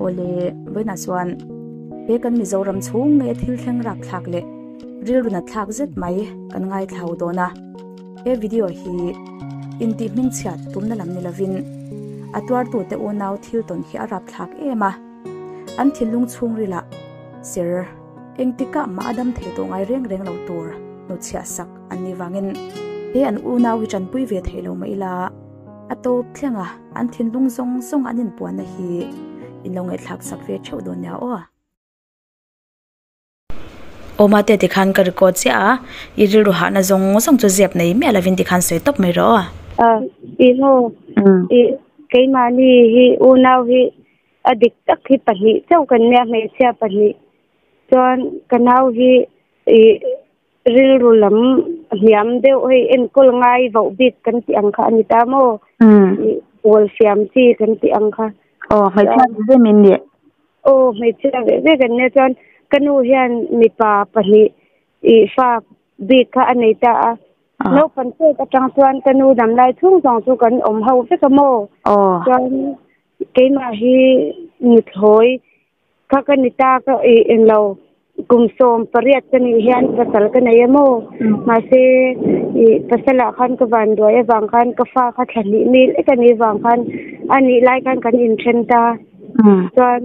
Awle, vawiinah chuan he kan Mizoram chhung nge thil thleng rapthlak leh rilru nat thlak zet mai kan ngaithla ho dawn a. He video hi intih hmingchhiat tumna lam ni lovin a tuartute unau thil tawn hi a rapthlak em a. An thinlung chhungrilah ser engtikah mah a dam thei tawh ngai reng reng lo tur hnuchhiah sak an nih vangin he an unau hi tanpui ve thei lo mah ila a tawp thleng a, an thinlung zawng zawng an inpuanna hi in lo ngaihthlak sak ve theuh dawn nia aw. Awma te tikhan ka record chiah a, i rilru hahna zawng zawng chu zep nei miah lovin tikhan sawi tawp mai rawh aw. A, i maw, i keimahni hi unau hi a dik tak hi pahnih chauh kan nia, hmeichhia pahnih chuan ka nau hi i rilru lam hniam deuh hei enkawl ngai voh bik kan tih ang kha a ni ta maw? I pawl fiam chi kan tih ang kha. Aw, hmeichhia ve ve min nih. Aw, hmeichhia ve ve kan nia chuan ka nu hian mipa pahnih i fa bik kha a nei ta a. Naupang chet atang chuan ka nu damlai chhung zawng chu kan awm ho vek a maw? Chuan keimah hi nuthlawi Kha ka ni ta ka i englo kum 18 ka nih hian pasal ka nei a maw? Mahse i pasal ah khan ka van duai avang khan ka fa kha thla hnih mi lek a nih vang khan a nih lai khan kan inthen ta. Chuan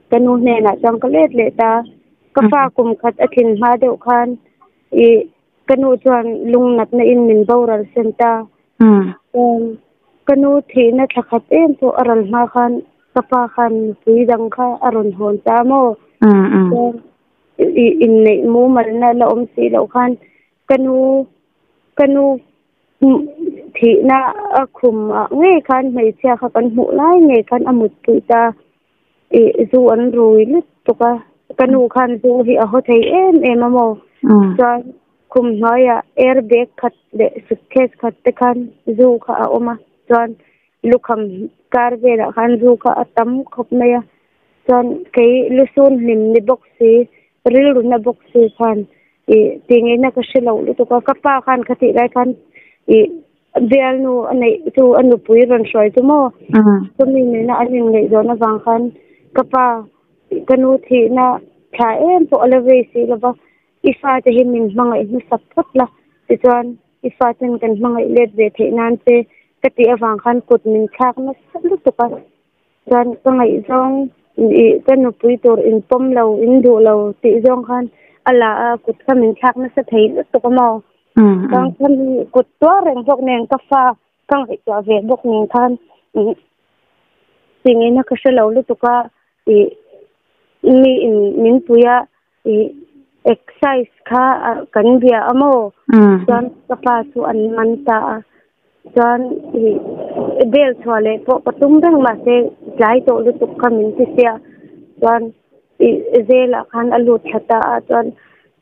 ka nu hnenah chuan ka let leh ta. Ka fa kum khat a tlin hma deuh khan i ka nu chuan lungnatna in min boral sen ta. Chuan ka nu thihna thla khat em pawh a ral hma khan ka pa khan nupui dang kha a rawn hawn ta maw? Chuan i inneih mumalna la awm si loh khan ka nu ka nu thihna a khum ah ngei khan hmeichhia kha kan hmuh lai ngei khan a mutpui ta. I zu an rui lutuk a, ka nu khan zu hi a haw thei em em a maw? Chuan khum hnuaiah air bag khat leh suitcase khat te khan zu kha a awm a, chuan lukham kar velah khan zu kha a tam khawp mai a, chuan kei lusun hlim ni bawk si, rilru na bawk si khan ih tih ngaihna ka hre loh lutuk a, ka pa khan kha tih lai khan ih bialnu a neih chu a nupui rawn hruai chu maw, chumi nena an inngaihzawn avang khan ka pa ka nu thihna thla em pawh a la vei si lo va. I fate hi min hmangaih hmasak phawt la, tichuan i faten kan hmangaih let ve theih nan che ka tih avang khan kut min thlak nasa lutuk a, chuan ka ngaihzawng ih ka nupui tur in pawm lo in duh lo tih zawng khan a la a kut kha min thlak nasa thei lutuk a maw? Chuan kha mi kut tuar reng bawk nen ka fa ka ngaihtuah ve bawk nen khan ih tih ngaihna ka hre lo lutuk a ih mi in min pui a. I excise kha kan bia a maw? Chuan ka pa chu an man ta a, chuan i bel chhuah leh pawh ka tum reng mahse tlai tawh lutuk kha min ti sia, chuan i zelah khan a lut thla ta a, chuan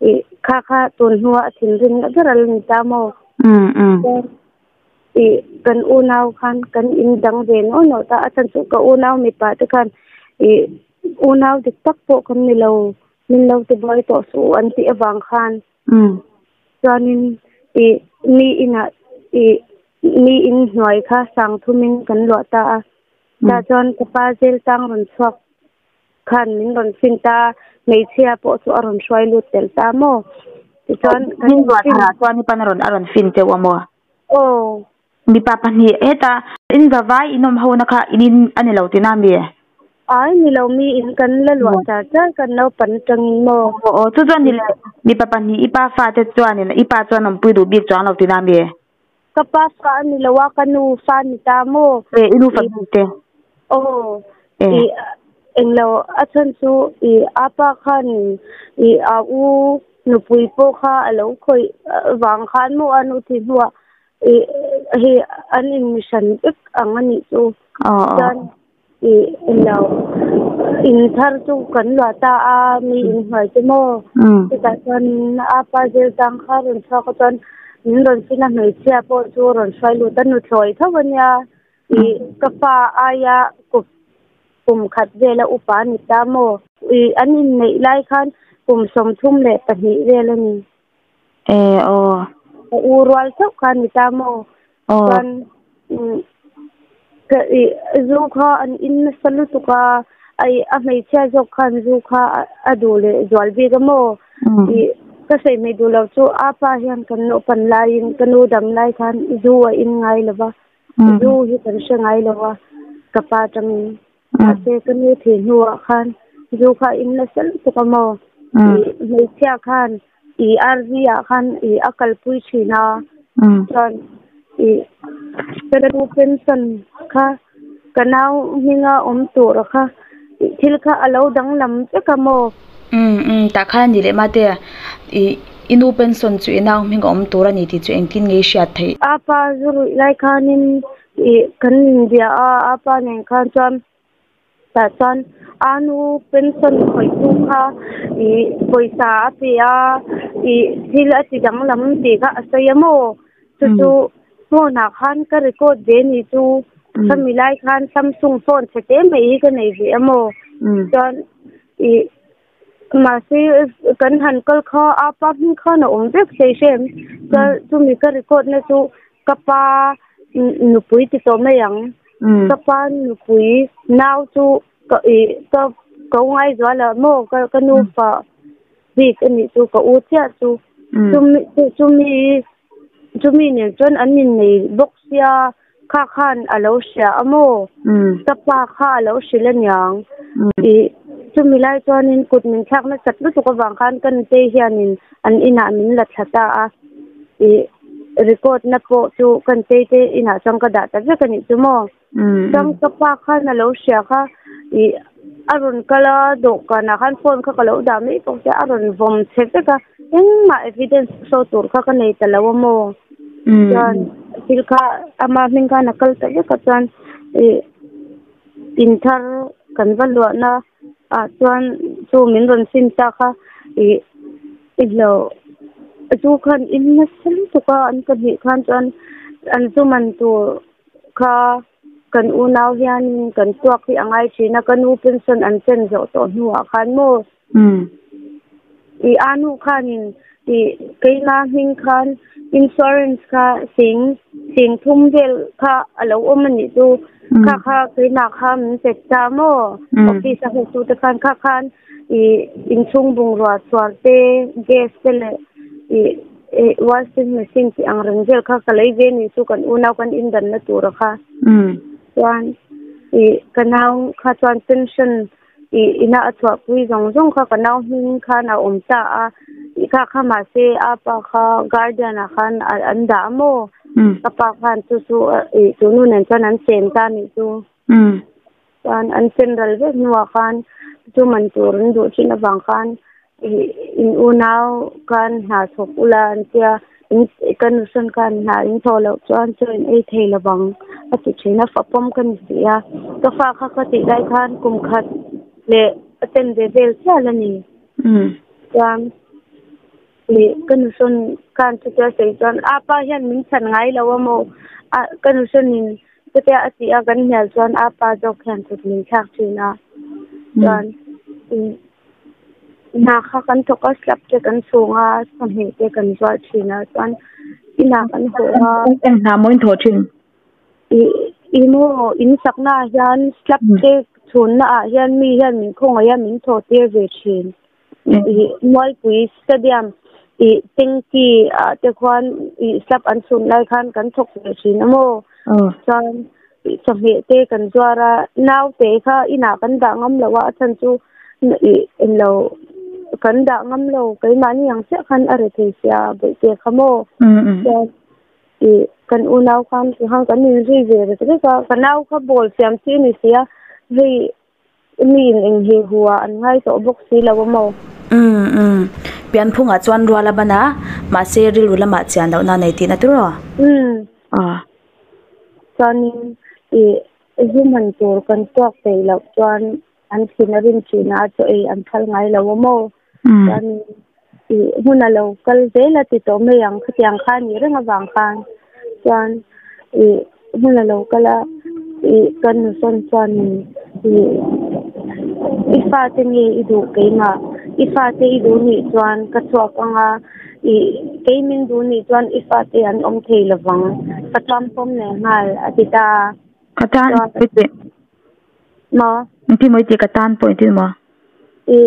i kha kha tun hnuah a thinrim na ber a la ni ta maw? Chuan i kan unau khan kan in dang ve nawh nawh ta a, chhan chu ka unau mipa te khan i Unau dik tak pawh kan ni lo, min lo ti buai tawh suh an tih avang khan chuanin i mi inah i mi in hnuai kha sang thumin kan luah ta a. Tah chuan ka pa zel tang rawn chhuak khan min rawn fin ta a, hmeichhia pawh chu a rawn hruai lut tel ta maw? Tichuan kan in luah tharah chuan i pan a rawn a rawn fin teuh a maw? Aw. Mipa pahnih heta in zavai in awm ho na kha in in a ni lo tina mi? Ai ni lo mi in kan la luah char char kan naupang atangin maw? Aw aw chu chuan ni le mipa pahnih i pa fa te chuanin i pa chuan awmpui duh bik chuang lo tina mi? Ka pa fa a ni lo a ka nu fa ni ta maw? E i nu fa bik te. Aw i englo a chhan chu i apa khan i a u nupui pawh kha a lo khawih vang khan maw a nu thi hnuah I hei an in mi hran vek ang a nih chu. Chuan i englo in thar chu kan luah ta a mi in hnuai te maw. Chutah chuan a pa zel tang kha rawn chhuak a chuan min rawn fin a hmeichhia pawh chu rawn hruai lut a nuthlawi tho a nia. I ka fa aia kum kum khat vela upa a ni ta maw. I an inneih lai khan kum 32 vel a ni. E aw. Ka u rual chauh kha ni ta maw? Chuan ka i zu kha an in nasa lutuk a, Ai a hmeichhia zawk khan zu kha a duh leh zual bik a maw? I ka sawi hmei duh lo chu a pa hian kan naupan laiin ka nu dam lai khan zu a in ngai lo va, zu hi kan hre ngai lo a ka pa atangin. Mahse ka nu thih hnuah khan zu kha a in nasa lutuk a maw? I hmeichhia khan i RV ah khan i a kalpui thin a, chuan i ka nu pension kha ka nau hminga awm tur kha thil kha a lo danglam vek a maw? Umm umm tah khan a ni leh mate i i nu pension chu i nau hminga awm tur a ni tih chu engtin nge i hriat theih? A pa zu ruih lai khanin i kan inbia a, a pa nen khan chuan Tah chuan a nu pension khawihtu kha ih pawisa a pe a, ih thil a ti danglam tih kha a sawi a maw? Chu chu phone ah khan ka record ve ni chu khami lai khan Samsung phone chhe te mai hi ka nei ve a maw? Chuan ih mahse kan han kal kha a pa hming khan a awm vek hlei hrem chuan chumi ka record na chu ka pa nupui ti tawh mai ang. Ka pa nupui nau chu ka ih ka ka u ngaizual ah maw ka ka nufa bik a nih chu ka u chiah chu chumi chumi chumi nen chuan an innei bawk sia kha khan a lo hria a maw ka pa kha a lo hrilh aniang ih chumi lai chuanin kut min thlak nasat lutuk avang khan ka nutei hianin an inah min la thla ta a ih. Record na pawh chu kan chei te inah chuan ka dah ta vek a nih chu maw. Chuan ka pa khan a lo hria kha ih a rawn kal a dawhkanah khan phone kha ka lo dah mai bawk sia a rawn vawm chhe vek a engmah evidence show tur kha ka nei ta lo a maw. Chuan thil kha ama hming khan a kal ta vek a chuan ih inthar kan va luahna ah chuan chu min rawn sim ta kha ih I hlauh zu khan in nasa lutuk a an pahnih khan chuan an zu man tur kha kan unau hianin kan tuak hi a ngai thin a ka nu pension an chen zawh tawh hnuah khan maw i a nu khanin i keima hming khan insurance kha sing sing thum vel kha a lo awm a nih chu kha kha keimah kha min pe ta maw office a hotute khan kha khan Ih inchhung bungrua chhuar te, gas te leh ih ih washing machine tih ang reng vel kha ka lei ve ni chu kan unau kan indanna tura kha. Chuan ih ka nau kha chuan pension ih ina a chhuahpui zawng zawng kha ka nau hming khan a awm ta a, ih kha kha mahse a pa kha guardian ah khan an dah a maw? Ka pa khan chu chu ih chu nu nen chuan an chen ta nih chu. Chuan an general vek hnuah khan chu man tur an duh thin avang khan ih in unau khan hna thawk ula an tia in ka nuhrawn khan hna in thawh loh chuan chaw in ei thei lovang a ti thin a fapawm ka ni si a ka fa kha ka tih lai khan kum khat leh a chen ve vel chiah a ni chuan ih ka nuhrawn khan chutia sawi chuan a pa hian min chhan ngai lo a maw a ka nuhrawnin. Chutia a tih a kan hnial chuan a pa zawk hian kut min thlak thin a, chuan hna kha kan thawk a, slab te kan chhung a, sawhmeh te kan zuar thin a, chuan inah kan haw a. Eng hna maw in thawh thin? Ih ih maw in sakna ah hian slab te chhunna ah hian mi hian min khawngaih a, min thawh tir ve thin. Ih Mualpui Stadium ih tanky ah te khuan ih slab an chhun lai khan kan thawk ve thin a maw chuan ih chawhmeh te kan zuar a naute kha inah kan dah ngam lo a a chhan chu ih englo kan dah ngam lo keimahni ang chiah khan a rethei sia bawihte kha maw chuan ih kan unau khan tikhan kan inzui ve rek rek a ka nau kha ball siam chi a ni sia hei Mi in eng hi hua an ngai tawh bawk si lo a maw? Umm umm. Pianphungah chuan rual a ban a, mahse rilru lamah chian lohna nei tihna tur aw? Umm. Chuanin ih zu man tur kan tuak peih loh chuan an thin a rim thin a, chaw ei an phal ngai lo a maw? Chuanin ih hmun a lo kal zel a ti tawh mai ang khatiang kha a nih reng avang khan chuan ih hmun a lo kal a ih ka nusawn chuanin ih i fate nge i duh keimah i fate i duh nih chuan ka chhuak ang a ih kei min duh nih chuan i fate an awm thei lovang ka chuan pawm leh nghal a ti ta a. Ka tan Maw? Ti maw i tih ka tan pawh engtin maw? I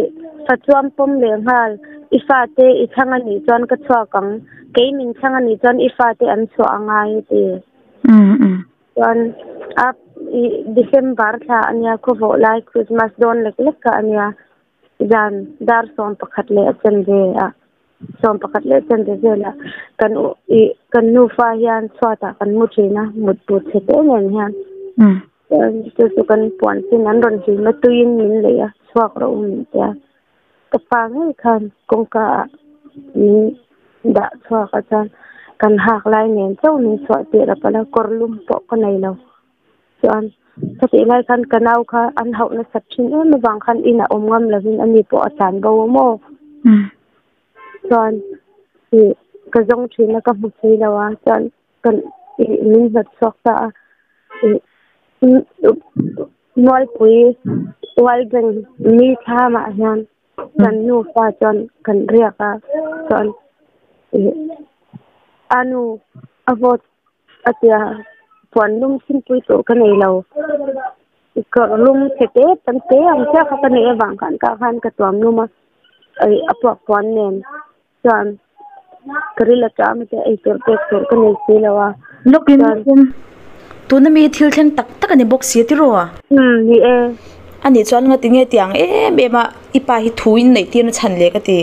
fa chuan pawm leh nghal, i fate i thlang a nih chuan ka chhuak ang, kei min thlang a nih chuan i fate an chhuah a ngai a ti. Chuan a i December thla a nia, khawvawh lai Christmas dawn lek lek kha a nia, zan dar 11 leh a chanve ah 11 leh chanve velah kan i kan nufa hian chhuatah kan mu thin a, mut tur chhe te nen hian. Chuan chu chu kan puan chin an rawn hlim a, tuiin min leih a, chhuak rawh u min tia. Ka pa ngei khan kawngka ah min dah chhuak a chuan kan hak lai nen chauh min chhuah tir a pala kawr lum pawh ka nei lo. Chuan ka tih lai khan ka nau kha an hauh nasat thin em avang khan inah awm ngam lovin ani pawh a tlan bo a maw. Chuan ih ka zawng thin a ka hmu thei lo a chuan kan ih min hnawt chhuak ta a ih Mualpui World Bank mi thlamah hian kan nufa chuan kan riak a chuan ih a nu a vote a tia puan lum chhinpui tur ka nei lo kawr lum chhe te tam te ang chiah kha ka neih avang khan ka khan ka tuam lum a ih a puak puan nen chuan ka ril a ṭam a tia eitur pek tur ka nei si lo a Lawkin chuan Tuna mi thil thleng tak tak a ni bawk si tiraw? Umm ni e. A nih chuan nga tinge tiang em em a i pa hi thu in neih tirna chhan leh ka ti.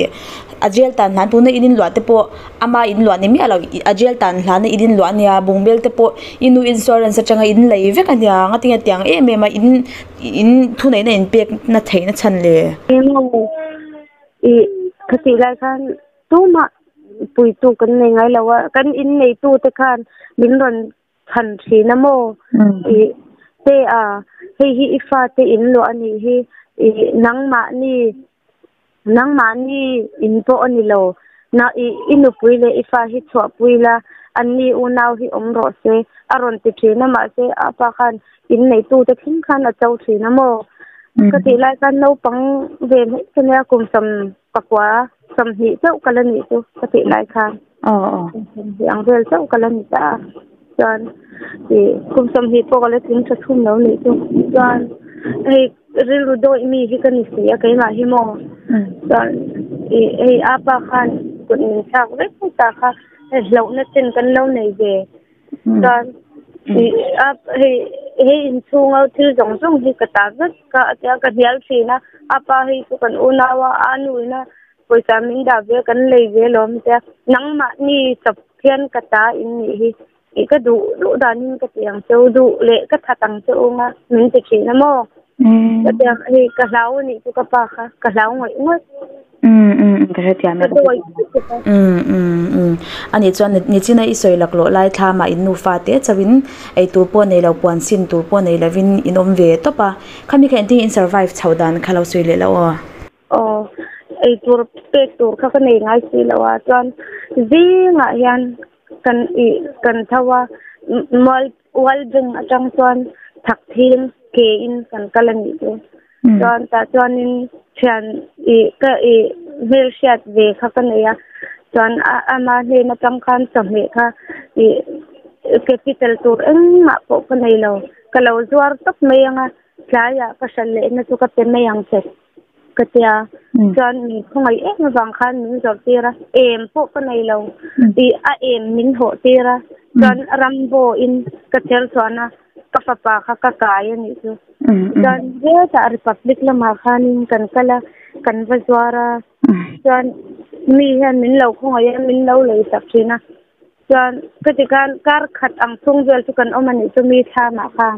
A jail tan hlan tuna in inluah te pawh ama inluah ni miah lo a jail tan hlana in inluah a nia bungbel te pawh i nu insurance atanga in lei vek a nia nga tinge tiang em em a in in thu neihna in pek na theihna chhan le. Emaw i ka tih lai khan tumah puitu kan nei ngai lo a kan in neitu te khan min rawn chhan thin a maw i te a hei hi i fate in luah a nih hi i nangmahni nangmahni in pawh a ni lo na i i nupui leh i fa hi chhuahpui la anni unau hi awm rawh se a rawn ti thin a mahse a pa khan in neitu te thleng khan a cho thin a maw ka tih lai khan naupang ve mai ka nia kum sawm pakua 20 chauh ka la nih chu ka tih lai khan 20 ang vel chauh ka la ni ta a chuan ih kum 20 pawh ka la tling tha thum lo nih chu chuan hei rilru dawih mi hi ka ni si a keimah hi maw chuan ih hei apa khan kut min thlak vek ta kha hei hlauhna chen kan lo nei ve chuan ih a hei hei inchhunga thil zawng zawng hi ka ta vek ka a tia ka hnial thin a apa hei chu kan unau a a nu ina pawisa min dah ve kan lei ve lawm tia nangmahni chawp hian ka ta in nih hi ih ka duh duh danin ka ti ang che u duh leh ka that ang che u nga min ti thin a maw ka tia hei ka hlau a nih chu ka pa kha ka hlau ngawih ngawih. Ka hrethiam e. Ka dawi lutuk a. A nih chuan nichina i sawi laklawh lai thlamah in nufa te chauhin ei tur pawh nei lo puan sin tur pawh nei lovin in awm ve tawp a. Khami kha engtin in survive chhoh dan kha lo sawi leh loh aw. Aw ei tur pek tur kha ka nei ngai si lo a chuan zingah hian kan ih kan tho a mual World Bank atang chuan thak thing ke in kan kal a nih chu. Chuan tah chuanin thian ih ka ih hmel hriat ve kha ka nei a chuan a ama hnen atang khan chawhmeh kha ih capital tur engmah pawh ka nei lo ka lo zuar tawp mai ang a tlaiah ka hran lehna chu ka pe mai ang che ka tia chuan min khawngaih em avang khan min zawrh tir a em pawh ka nei lo ih a em min hawh tir a chuan rambo in ka cher chhuan a ka fapa kha ka kai a nih chu chuan hetah republic lamah khanin kan kal a kan va zuar a chuan mi hian min lo khawngaih a min lo lei sak thin a chuan ka ti khan kar khat ang chhung vel chu kan awm a nih chu mi thlamah khan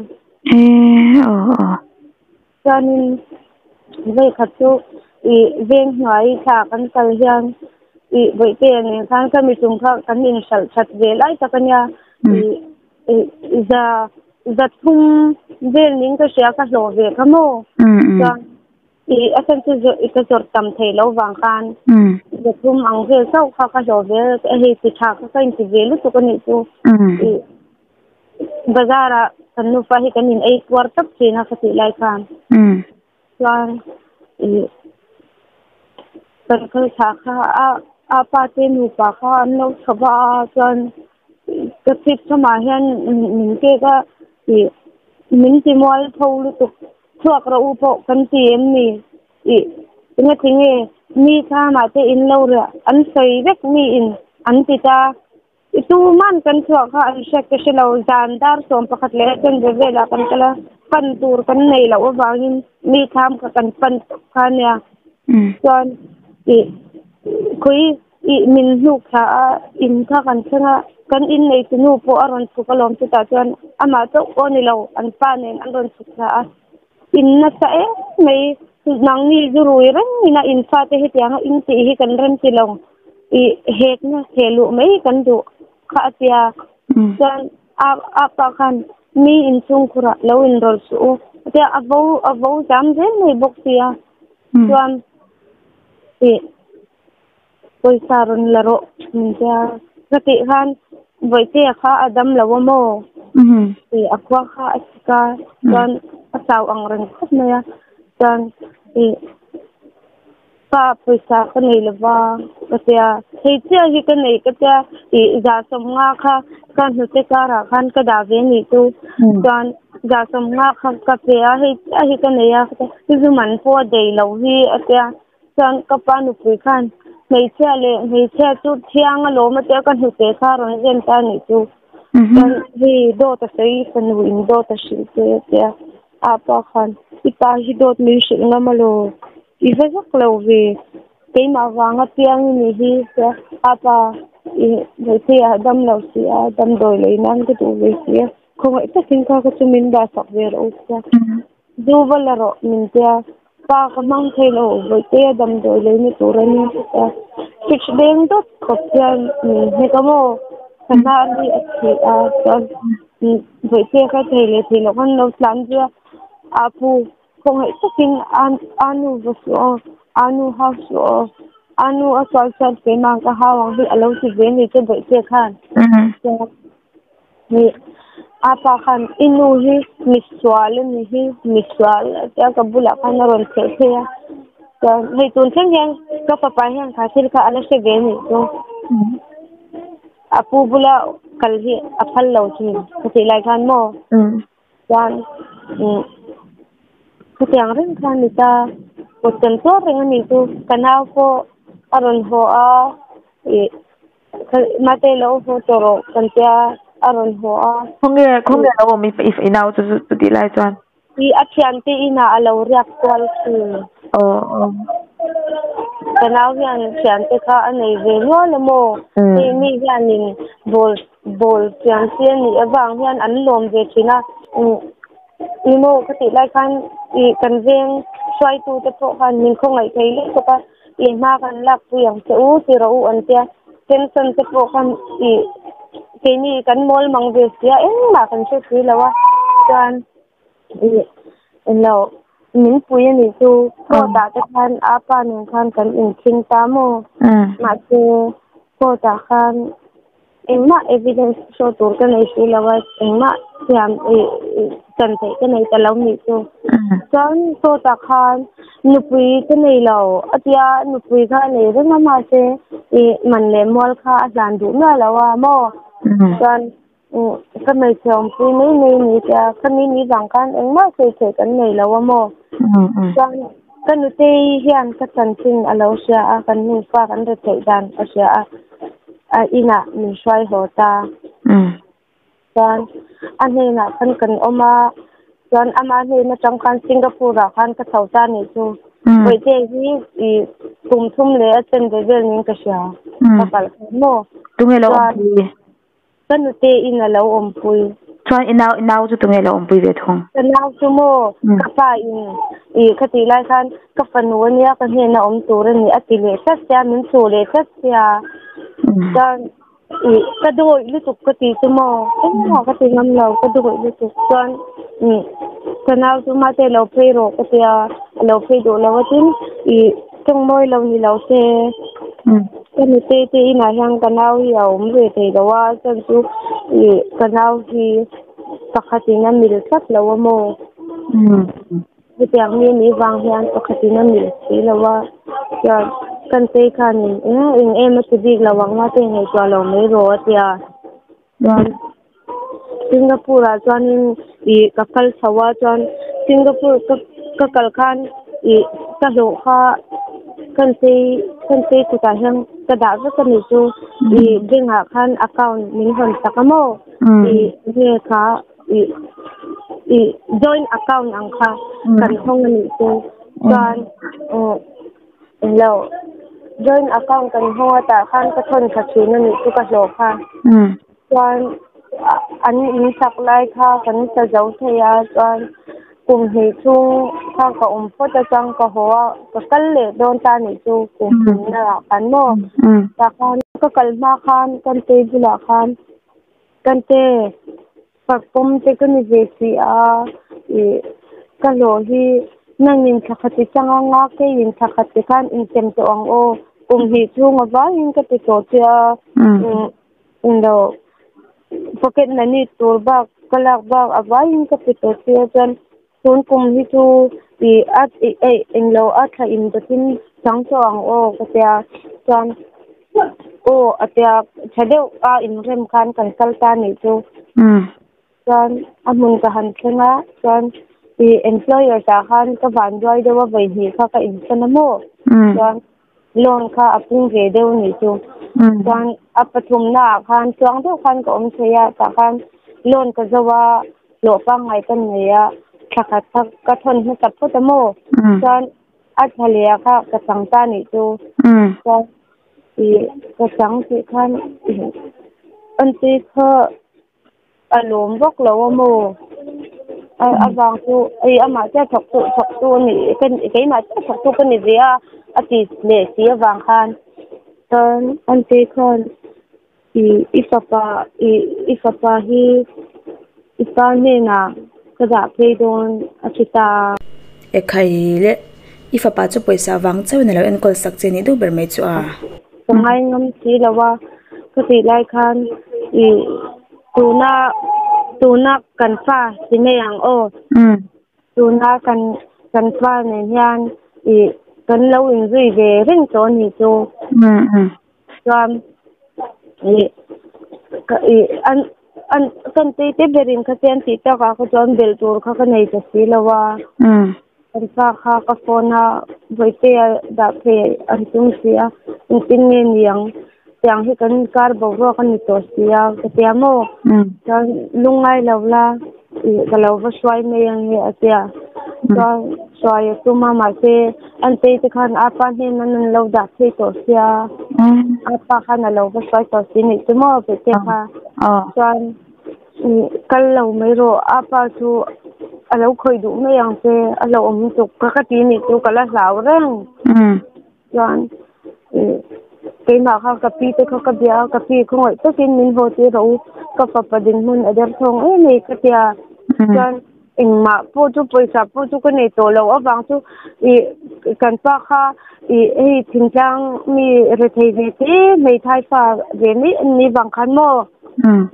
chuanin vei khat chu ih veng hnuai thla kan kal hian ih bawihte nen khan ka mi tum kha kan inhralh that ve lai tak a nia ih za za thum vel ning ka hria ka hlawh ve kha maw chuan ih a chhan chu ka zawrh tam thei lo vang khan za thum ang vel chauh kha ka hlawh ve hei ti tha kha ka inti ve lutuk a nih chu ih bazar ah kan nufa hi kan in ei puar tawp thin a ka tih lai khan chuan ih kan kal thla kha a a pa te nupa kha an lo chho va a chuan ka chhip chhamah hian min kek a ih min ti mual tho lutuk. Chhuak rawh u pawh kan ti em ni? Ih, engati nge mi thlamah te in lo riah an sawi vek mi in an ti ta. I tuman kan chhuah kha an hriat ka hre lo, zan dar 11 leh a chanve velah kan kal a, pan tur kan nei loh avangin mi thlam kha kan pan tawp kha a nia. Chuan ih khawi ih min hnuk thla a, in kha kan thleng a, kan innei tu nu pawh a rawn chhuk alawm chutah chuan amah chauh pawh a ni lo, an pa nen an rawn chhuk thla a. In nasa em mai, nangni zu rui reng ina in fate hetianga in tih hi kan rem ti lo, ih hekna theh luh mai kan duh kha a tia. Chuan a a pa khan mi inchhungkhurah lo inrawlh suh u a tia, a vo a vo zam zel mai bawk sia. Chuan ih pawisa rawn la rawh min tia, ka tih khan Vawitea kha a dam lo a maw? Ih a khua kha a chik a, chuan a chau ang reng khawp mai a, chuan ih pa pawisa ka nei lo va ka tia, hei chiah hi ka nei ka tia, ih 150 kha ka hnute karah khan ka dah ve nih chu, chuan 150 kha ka pe a, hei chiah hi ka nei a ka tia, zu man pawh a dei lo hi a tia. Chuan ka pa nupui khan hmeichhia leh hmeichhia chu thiang alawm a tia ka hnute kha a rawn zen ta anih chu. Chuan hei dawt a sawi fanu in dawt a hrilh che a tia a pa khan i pa hi dawt min hrilh ngam alaw i va zak lo ve keimah vanga piang i nih hi tia a pa i hmeichhia a dam lo si a damdawi lei nan ka duh ve si a khawngaih takin kha ka chu min dah sak ve rawh u tia. Zu va la rawh min tia, pa ka hmang thei lo, Bawihte a damdawi leina tur a ni a, fridge deng dawt khawp hian min hnek a maw, ka hnar hi a thih a, chuan Bawihte ka thei leh thei loh khan lo tlan zui a, a pu khawngaih takin a nu va suh aw, a nu hau suh aw, a nu a sual chuan keimah ka hau ang hi a lo ti ve ni che Bawihte khan, chuan. Nih a pa khan i nu hi misual a ni hi misual a tia ka bulah khan a rawn theh phei a chuan hei tun thleng hian ka fapa hian kha thil kha a la hre ve a nih chu a pu bula kal hi a phal lo thin ka tih lai khan maw chuan khatiang reng kha a ni ta kut kan tuar reng a nih chu ka nau pawh a rawn haw a ih. Mate lo haw tawh rawh kan tia a rawn haw a. Khawnge khawnge lo awm i i nau chu chu tih lai chuan. I a thiante inah a lo riak kual thin. Aw aw. Ka nau hian thiante kha a nei ve nual a maw? Hei mi hianin bawl bawl thiam chi a nih avang hian an lawm ve thin a. Ni maw ka tih lai khan i kan veng hruaitute pawh khan min khawngaih thei lutuk a. I hma kan lakpui ang che u ti rawh u an tia pension te pawh khan i keini kan mawl mang ve sia engmah kan hre si lo a chuan i englo min pui a nih chu court ah te khan a pa nen khan kan inkhing ta maw mahse court ah khan Engmah evidence show tur ka nei si lo a, engmah thiam ih chan theih ka nei ta lo nih chu. Chuan sawtah khan nupui ka nei lo a tia nupui kha a nei reng a mahse ih man leh mual kha a hlan duh miah lo a maw. Chuan ka hmeichhe awmpui mai mai a ni tia khami ni vang khan engmah sawi theih kan nei lo a maw. Chuan ka nutei hian ka chanchin a lo hria a, kan nufa kan re theih dan a hria a. A inah min hruai haw ta. Chuan a hnenah khan kan awm a, chuan ama hnen atang khan Singapore ah khan ka chho ta nih chu. Bawihte hi i kum thum leh a chen ve vel niin ka hria. Ka kalh khan maw. Tunge lo awmpui? Ka nute in a lo awmpui. Chuan i nau i nau chu tunge lo awmpui ve thung? Ka nau chu maw ka pa in ih ka tih lai khan ka fanu a nia ka hnena awm tur a ni a ti leh tlat sia min chhuh leh tlat sia chuan ih ka dawih lutuk ka ti chu maw engmah ka ti ngam lo ka dawih lutuk chuan ih ka nau chu mahse lo phei rawh ka tia a lo phei duh lo a tin ih tawngmawi lo ni lo se. Ka nute te inah hian ka nau hi a awm ve thei lo a, chuan chu ih ka nau hi pakhatin a mil tlat lo a maw? Hetiang mi anih vang hian pakhatin a mil si lo a, chuan ka nutei khanin eng eng em a ti bik lo ang a, te ngaihtuah lo mai rawh a tia. Chuan Singapore ah chuanin ih ka kal chho a chuan Singapore ka ka kal khan i ka hlawh kha kan tei kan tei kutah hian ka dah vek a nih chu i bank ah khan account min hawn sak a maw i nge kha i i joint account ang kha kan hawng a nih chu chuan englo joint account kan hawng a tah khan ka thawn thla thin a nih chu ka hlawh kha. Chuan an in sak lai kha kan sa zo thei a, chuan kum hnih chhung kha ka awm phawt a, chuan ka haw a, ka kal leh dawn ta nih chu kum thumna ah khan maw. Tah khan ka kal hma khan kan te bulah khan kan te fak pawm te ka ni ve si a, ih ka hlawh hi nangin thla khat i chang anga keiin thla khat ti khan insem tawh ang aw, kum hnih chhung avangin ka ti tawh che a. Englo pocket money tur bak ka lak bak a vaiin ka pe tawh che a chuan tun kum hi chu ih a ih eih englo a thla in dawtin chang tawh ang aw ka tia chuan aw a tia tha deuh a inrem khan kan kal ta nih chu. Chuan a hmun ka han thleng a chuan ih employers ah khan ka vanduai deuh a vawi hnih kha ka insawn a maw chuan Loan kha a pung ve deuh nih chu. Chuan a pathumna ah khan chuang deuh khan ka awm thei a, tah khan loan ka zo a, hlawh pangngai ka nei a, thla khat kha ka thawn hmasa phawt a maw? Chuan a thla leh ah kha ka chang ta nih chu. Chuan ih ka chang tih khan Aunty kha A lawm vak lo a maw? A vang chu hei amah chiah thawk tu thawk tu a nih ka keimah chiah thawk tu ka ni ve a a ti leh si avang khan chuan Aunty khan ih i fapa ih i fapa hi i pa hnenah ka dah phei dawn a ti ta a. Ekhai le i fapa chu pawisa vang chauhin a lo enkawl sak che nih deuh ber mai chu a. Ka ngai ngam si lo a, ka tih lai khan ih tuna tuna kan fa ti mai ang aw, tuna kan kan fa nen hian ih kan lo inzui ve reng tawh a nih chu. Chuan ih ka ih an an kan tei te berin kha chian tih takah kha chuan belh tur kha ka nei ta si lo a. Kan pa kha ka phone a vawitea dah phei an tum si a, engtin nge ni ang tiang hi kan kar boruak a ni tawh si a ka tia maw? Chuan lungngai lo la ih ka lo va hruai mai ang nge a tia. Chuan hruai a tum a mahse an tei te khan a pa hnena an lo dah phei tawh sia a pa khan a lo va hruai tawh si nih chu maw Bete kha. Chuan Kal lo mai rawh, a pa chu a lo khawih duh mai ang che, a hlauhawm lutuk ka ka ti nih chu ka la hlau reng. Chuan keimah kha ka pi te kha ka bia a, ka pi khawngaih takin min haw tir rawh u, ka fapa dinhmun a derthawng em ei ka tia. Chuan engmah pawh chu pawisa pawh chu ka nei tawh loh avang chu ih kan pa kha ih hei thingtlang mi rethei ve te hmeithai fa ve mai an nih vang khan maw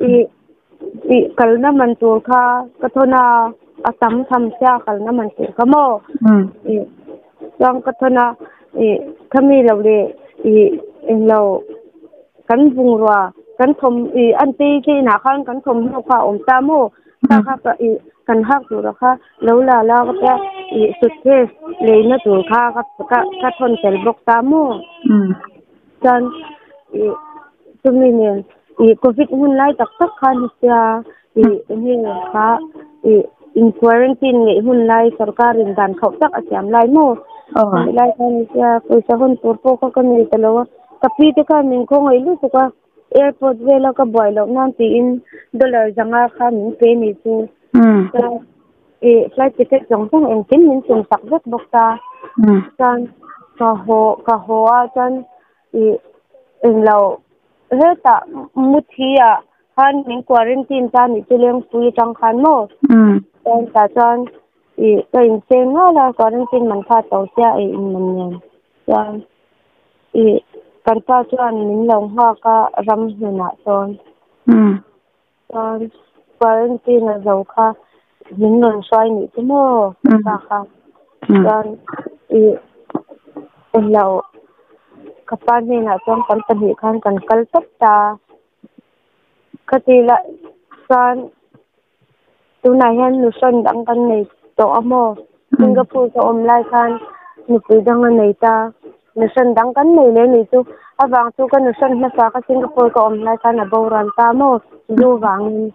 ih ih kalna man tur kha ka thawn a a tam tham sia kalna man tur kha maw ih chuan ka thawn a ih khami lo leh ih englo kan bungrua kan thawm ih an tei te inah khan kan thawmhnaw kha a awm ta maw kha kha ka ih kan hak tura kha lo la la ka tia ih suitcase leina tur kha ka ka thawn tel bawk ta maw chuan ih chumi nen ih covid hun lai tak tak khan hi sia ih enge kha ih in quarantine ngeih hun lai sorkar in dan khauh tak a siam lai maw tih lai khan hi sia pawisa hawn tur pawh kha ka nei ta lo a ka pi te khan min khawngaih lutuk a. Airport vela ka buai loh nan tiin dollar zanga kha min pe ni chu. Chuan ih flight ticket zawng zawng engkim min tum sak vek bawk ta. Chuan ka haw ka haw a chuan ih englo hetah muthi ah khan min quarantine ta nih chu Lengpui atang khan maw. Chuan tah chuan ih ka inseng nual a quarantine man kha to sia ei in man nen chuan. Ih, kan pa chuan min lo nghak a ram hnunah chuan. Chuan quarantine a zo kha min rawn hruai nih chu maw kan pa kha. Chuan ih englo ka pa hnenah chuan kan pahnih khan kan kal tawp ta. Khati lah chuan tunah hian nu hrawn dang kan nei. tawh a maw Singapore ka awm lai khan nupui dang a nei ta nuhran dang kan nei leh ni chu avang chu ka nuhran hmasa kha Singapore ka awm lai khan a boral ta maw zu vangin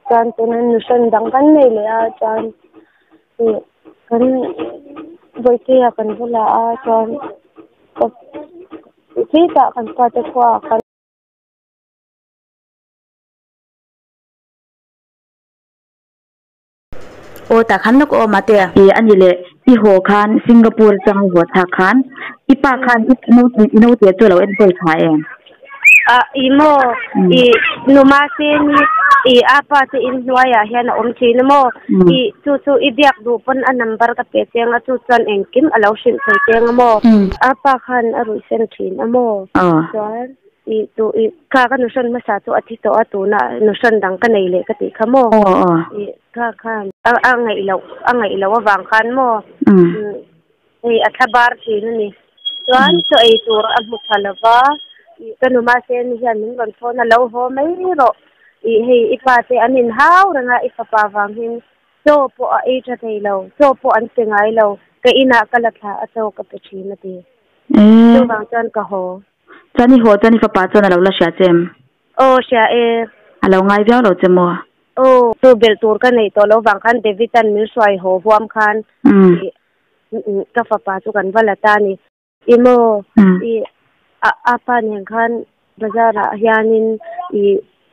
chuan tuna nuhran dang kan nei leh a chuan ih kan Bawihtea kan bulah a chuan khitah kan fate khuaah khan. Aw tah khan lawk aw mate. I a ni leh i haw khan Singapore atanga i haw thlak khan i pa khan i i naute chu a lo enkawl tha em? A i maw i numa sen hi i a pa te in hnuaiah hian a awm thin a maw i chu chu i biak duh pawn a number ka pe cheng a chu chuan engkim a lo hrilh thei cheng a maw a pa khan a ruih sen thin a maw chuan I tu i kha ka nuhran hmasa chu a thi tawh a tuna nuhran dang ka nei leh ka tih kha maw? I kha khan a a ngaih loh a ngaih loh avang khan maw hei a thla bar thin a ni. Chuan chaw ei tur a hmu tha lo va, i ka nu mahse ni hian min rawn thawn a lo haw mai rawh. I hei i pa te an inhau reng a i fapa vang hin chaw pawh a ei tha thei lo, chaw pawh an pe ngai lo, ka inah ka la thla a chaw ka pe thin a ti. Chuvang chuan ka haw. Chuan i haw chuan i fapa chuan a lo la hria che em? Aw hria e. A lo ngai viau lo che maw? Aw, chu belh tur ka neih tawh lo vang khan David an min hruai haw huam khan ka fapa chu kan va la ta a ni. I maw? I a pa nen khan bazar ah hianin i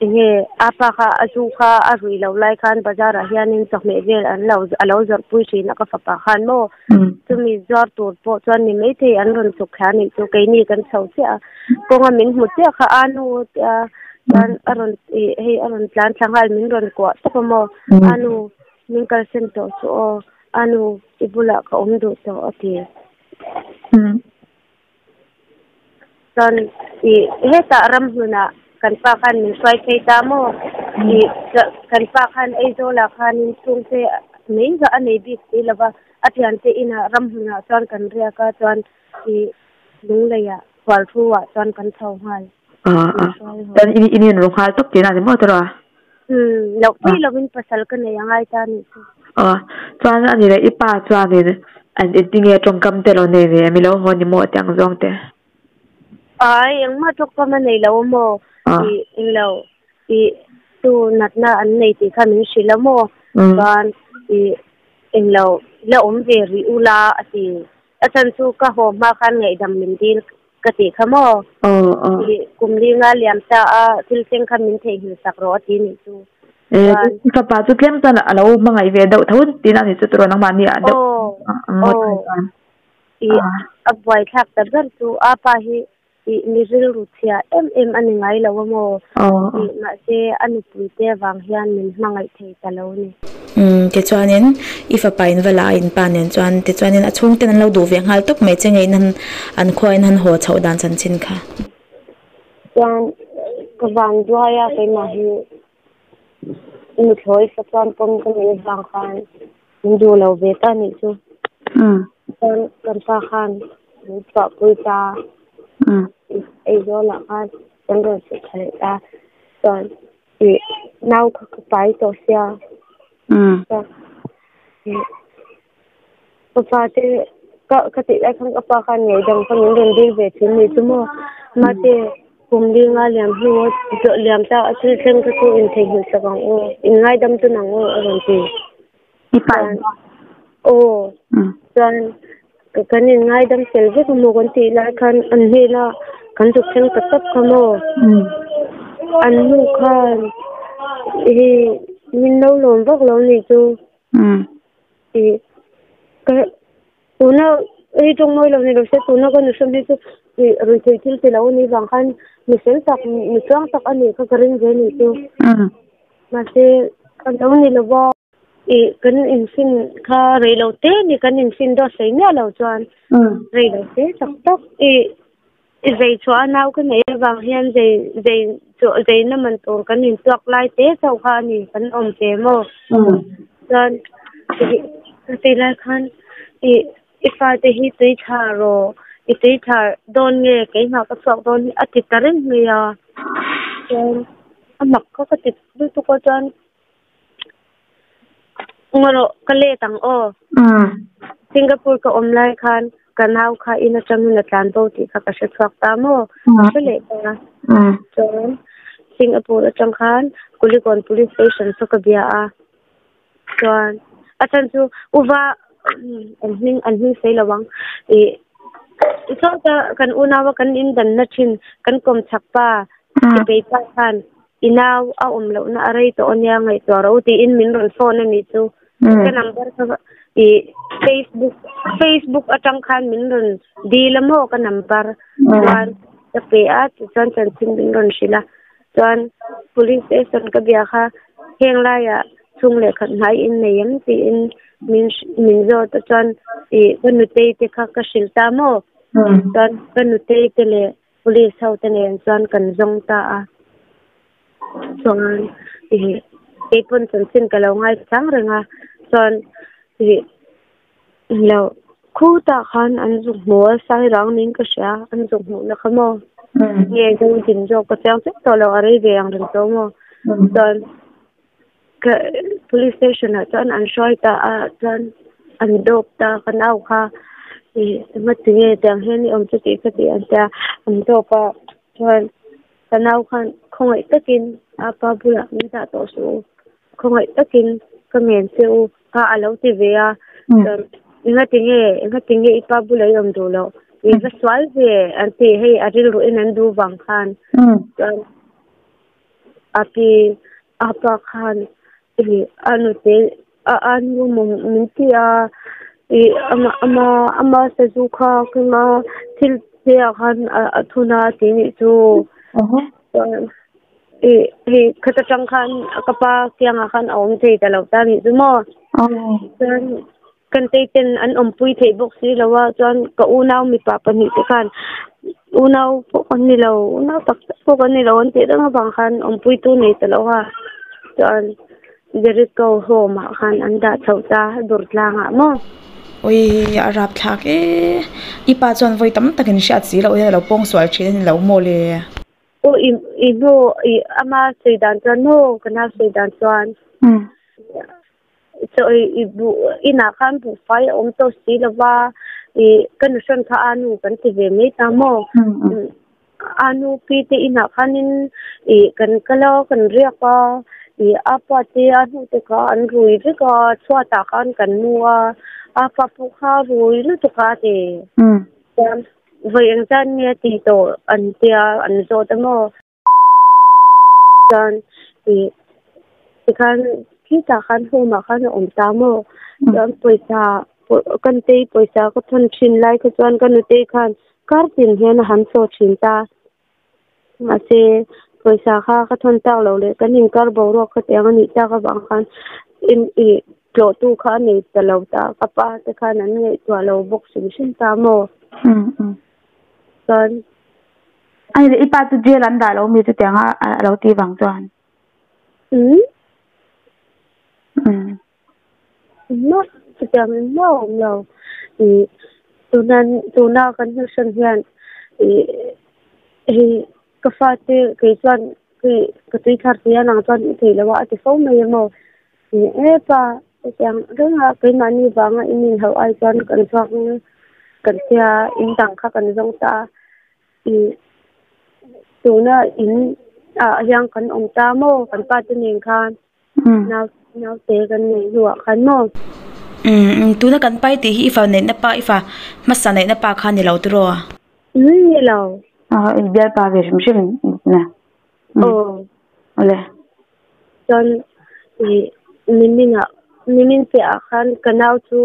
Enge a pa kha a zu kha a ruih loh lai khan bazar ah hianin chawhmeh vel an lo a lo zawrh pui thin a ka fapa khan maw chumi zuar tur pawh chuan ni maithei an rawn chuk thla anih chu keini kan chho chiah a kawnga min hmu chiah kha a nu tia chuan a rawn ih hei a rawn tlan thla nghal min rawn kuah tawp a maw a nu min kalsan tawh chu aw a nu i bulah ka awm duh tawh a ti. Chuan ih hetah ramhlunah kan pa khan min hruai phei ta maw? Ih kan pa khan Aizawlah khanin chhungte mai zah a nei bik si lova, a thiante inah ramhlunah chuan kan riak a, chuan ih Lungleiah Khualthu-ah chuan kan chho nghal. Min hruai haw. Chuan in inru nghal tawp tihna a ni maw tawrh a? Umm loh theih lovin pasal ka nei a ngai ta a nih chu. Aw chuan a ni leh i pa chuanin an engtinge tawngkam te lo nei ve em i lo haw ni maw tih ang zawng te. Ai engmah tawngkam a nei lo a maw ih englo ih tu natna an nei tih kha min hrilh a maw chuan ih englo la awm ve rih ula a ti a chhan chu ka haw hma khan ngaihdam min dil Ka tih kha maw? I kum li nga liam ta a, thil thleng kha min theihnghilh sak rawh a ti nih chu. Chuan. I fapa chu tlem chuan a lo hmangaih ve deuh tho tihna a nih chu tiraw nangmahni ah deuh ngawt a nih chuan. I a buaithlak ta ber chu a pa hi i mi rilru chhia em em a ni ngai lo a maw? I mahse a nupui te vang hian min hmangaih thei ta lo ni. Umm tichuanin i fapa in va la a in pa nen chuan tichuanin a chhungten an lo duh ve nghal tawp mai che ngei in han an khua in han haw chhoh dan chanchin kha. Chuan ka van duai a keimah hi nuthlawi fa chuan pawm ka neih avang khan min duh lo ve ta nih chu. Chuan kan pa khan min chhuah pui ta Aizawl ah khan kan rawn chhuk thla leh ta chuan Ih nau kha ka pai tawh sia. Ih ka pa te ka ka tih lai khan ka pa khan ngaihdam kha min rawn dil ve thin ni chu maw. Mahse kum li nga liam hnu a zawh liam ta a thil thleng kha chu intheihnghilh sak ang aw, inngaidam tun ang aw a rawn ti. I pa in maw? Aw chuan kan inngaidam fel vek a maw kan tih lai khan an hnena kan zuk thleng ta tawp kha maw? An nu khan hi min lo lawm vak lo nih chu ih ka Tuna hei tawng mawi lo ni lo se tuna ka nuhram hi chu ih ruihtheih thil ti lo a nih vang khan mi fel tak mi tluang tak a nih kha ka ring ve nih chu. Mahse ka lo ni lo va. Ih kan infin kha rei lo te ni kan infin dawt hlei miah lo chuan rei lo te tak tak ih i zei chhuah a nau ka neih avang hian zei zei chu zei na man tur kan intuak lai te chauh kha a ni kan awm ve maw chuan ka ti lai khan ih i fate hi tui thla rawh i tui thla dawn nge keimah ka chhuak dawn hi a ti ta reng mai a chuan a mak kha ka ti lutuk a chuan. Ngawh ka let ang aw. Singapore ka awm lai khan ka nau kha in atangin a tlan bo tih kha ka hre chhuak ta maw? Ka hre leh ta. Chuan Singapore atang khan Kulikawn Police Station chu ka bia a. Chuan a chhan chu uva an hming an hming sawi lo ang. Ih sawta kan unaua kan in danna thin kan kawm chak pa Sipei pa khan I nau a awm lohna a rei tawh ania ngaihtuah rawh u tiin min rawn phone a nih chu. Ka number kha i Facebook Facebook atang khan min rawn dil a maw ka number chuan ka pe a tichuan chanchin min rawn hrilh a chuan police station ka bia kha heng laiah chhung leh khat hnai in nei em tiin min min zawt a chuan i ka nutei te kha ka hrilh ta maw chuan ka nutei te leh Police ho te nen chuan kan zawng ta a, chuan ih keipawn chanchin ka lo ngaithlang reng a, chuan ih lo khutah khan an zuk hmu a, Sairang niin ka hria an zuk hmuhna kha maw nge zo din zawk ka chiang chiah tawh lo a rei ve ang reng tawh maw chuan ka police station ah chuan an hruai ta a chuan an dawp ta ka nau kha ih engati nge tiang hian i awm chu tih ka tih an tia an dawp a chuan ka nau khan khawngaih takin apa bulah min dah tawh suh u khawngaih takin ka ngen che u kha a lo ti ve a chuan engati nge engati nge i pa bulah i awm duh loh i va sual ve an ti hei a rilru in an duh vang khan chuan a pi A pa khan ih a nute a a nu maw min ti a ih ama ama ama sazu kha keima thil te ah khan a thun a tih nih chu chuan ih hei khata tang khan ka pa kiangah khan a awm thei ta lo ta nih chu maw chuan Kan teiten an awmpui theih bawk si lo a, chuan ka unau mipa pahnih te khan unau pawh kan ni lo, unau tak tak pawh kan ni lo an tih reng avang khan awmpui tu nei ta lo a, chuan Jericho home ah khan an dah chhoh ta dur tlangah maw. Ui a rap thlak e, i pa chuan vawi tam takin hriat si loh hian a lo pawng sual thin a ni lo maw le. Aw i i hnu i ama sawi dan chuan maw ka nau sawi dan chuan. Chaw i buh inah khan buhfai a awm tawh si lo va, i ka nuhrawn kha a nu kan ti ve mai ta maw? A nu pi te inah khanin i kan kal a, kan riak a, i a pa te a hnu te kha an rui vek a, chhuatah khan kan mu a, a pa pawh kha a rui lutuk a ti. Chuan vawi engzat nge a ti tawh an tia an zawt a maw? Chuan ih tikhan khitah khan home ah khan a awm ta maw chuan pawisa ka nutei pawisa ka thawn thin lai kha chuan ka nutei khan kar tin hian a han chaw thin ta mahse pawisa kha ka thawn tak loh leh kan inkar boruak kha tiang a nih tak avang khan in ih tlawh tu kha a nei ta lo ta ka pa te khan an ngaihtuah lo bawk hrim hrim ta maw chuan. Ani leh i pa chu jail an dah lo mi chutiang a a lo tih vang chuan. Umm. Umm. Engmah chutiang engmah a awm lo. Ih tuna tuna kan hnuhhran hian ih hei ka fate kei chuan hei ka tui thar thei a nang chuan i thei lo a a ti fo mai a maw. Ih e pa hetiang renga keimahni vanga in inhauh ai chuan kan chhuak kan tia in dang kha kan zawng ta a. Tuna in ah hian kan awm ta maw kan pa te nen khan nau naute kan neih hnuah khan maw. Umm tuna kan pai tih hi i fa neihna pa i fa hmasa neihna pa kha ni lo tiraw? Umm ni lo. Aw i bialpa ve hrim hrim na. Aw. Awle. Chuan ih nimin ah nimin piah ah khan ka nau chu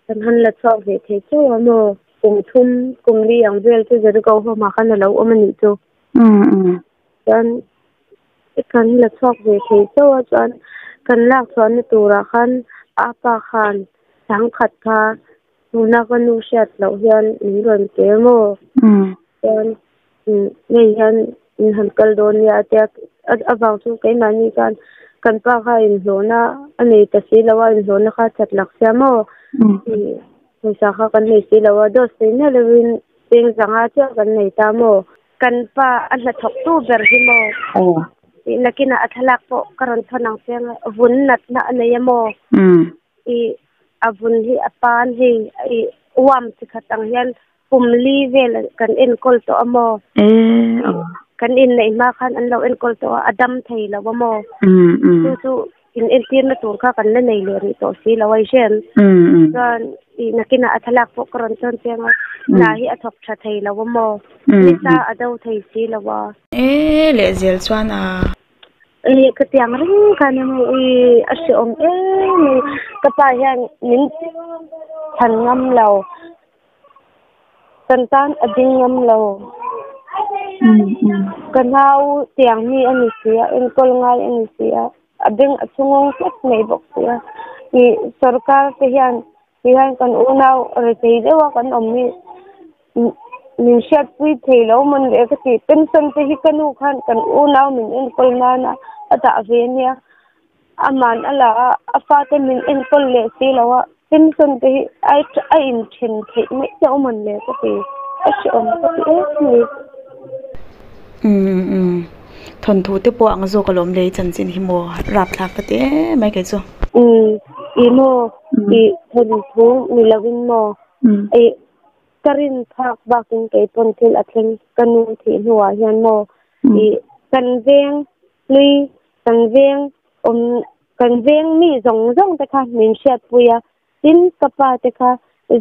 Kan han la chhuak ve thei chauh a maw? Kum thum, kum li ang vel chu Jericho home ah khan a lo awm a nih chu. Chuan kan la chhuak ve thei chauh a, chuan kan lak chhuahna turah khan a pa khan sangkhat kha tuna ka nu hriat loh hian min rawn pe a maw? Chuan hei hian in han kal dawn nia a tia avang chu keimahni khan kan pa kha inhlawhna a nei ta si lo a inhlawhna kha that lak sia maw pawisa kha kan nei si lo a dawt sawi miah lovin cheng zanga chiah kan nei ta maw kan pa a hnathawk tu ber hi maw. Nakinah a thlalak pawh ka rawn thawn ang che anga vun natna a nei a maw? I a vun hi a pan hei i uam chi khat ang hian kum li vel kan enkawl tawh a maw? Kan inneih hma khan an lo enkawl tawh a, a dam thei lo a maw? Chu chu in entirna tur kha kan la nei leh rih tawh si lo a i hriam. Chuan i nakinah a thlalak pawh ka rawn tawn chiang a, hna hi a thawk tha thei lo a maw? Nisa a do thei si lo a. E lehzel chuan a. I ka tiang reng khan emaw i a hrehawm em mai ka pa hian min chhan ngam lo kan tan a ding ngam lo ka nau tiang mi a ni si a enkawl ngai a ni si a a beng a chhungawng tlat mai bawk si a i sorkar te hian tihian kan unau rethei deuh a kan awm hi. Min hriatpui thei lo mawn le ka ti. Pension te hi ka nu khan kan unau min enkawl nana a dah ve ania. Aman a la a, a fate min enkawl leh si lo a, pension te hi a inthen theih mai chauh mawn le ka ti. A hrehawm ka ti em mai. Umm umm thawnthu te pawh ang zawk alawm le i chanchin hi maw rapthlak ka ti em mai kei chu. Umm i maw i thawnthu ni lovin maw i Ka rin phak bakin kei pawn thil a thleng ka nu thih hnuah hian maw i kan veng hlui kan veng awm kan veng mi zawng zawng te kha min hriatpui a tin ka pa te kha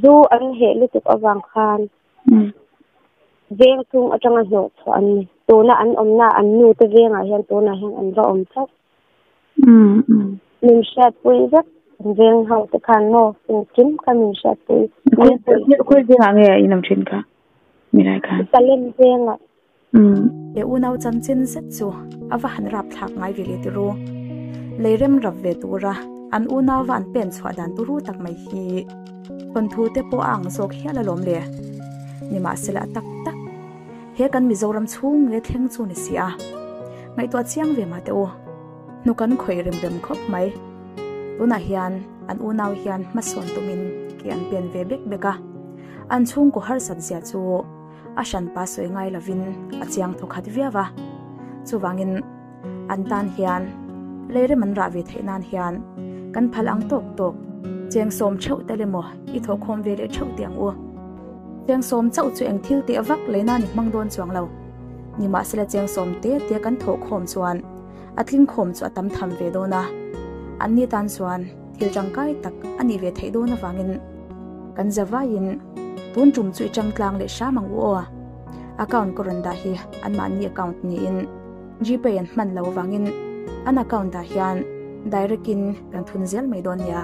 zu an heh lutuk avang khan veng chung atanga hnawh chhuah an ni tuna an awmna an nu te vengah hian tunah hian an va awm chauh. Min hriatpui vek veng ho te khan maw engkim kha min hriatpui. Khawi vengah nge in awm thin kha Milai khan? Salem vengah. He unau chanchin zet chu a va han rap thlak ngai ve le tiru. Leirem rap ve tura an unauva an pen chhuah dan turu tak mai hi thawnthu te pawh a ang zawk hial alawm le. Nimahsela a tak tak. He kan Mizoram chhung nge thleng chu ni si a, ngaihtuah chiang ve mah teh u. Hnu kan khawih rem rem khawp mai. Tunah hian an unau hian hmasawn tumin ke an pen ve bek bek a, an chhungkaw harsat zia chu a hranpa sawi ngai lovin a chiang thaw khat viau a. Chuvangin an tan hian leirem an rah ve theih nan hian kan phal ang tawk tawk cheng sawm theuh tel emaw i thawhkhawm ve leh theuh teh ang u. Cheng sawm chauh chu eng thil teh vak lei nan i hmang dawn chuang lo. Nimahsela cheng sawm te te kan thawh khawm chuan a tling khawm chu a tam tham ve dawn a. An ni tan chuan thil tangkai tak a nih ve theih dawn avangin kan za vaiin tun tum chu i tang tlang leh hram ang u aw. Account ka rawn dah hi anmahni account niin Gpay an hman lo avangin an account ah hian direct in kan thun zel mai dawn nia.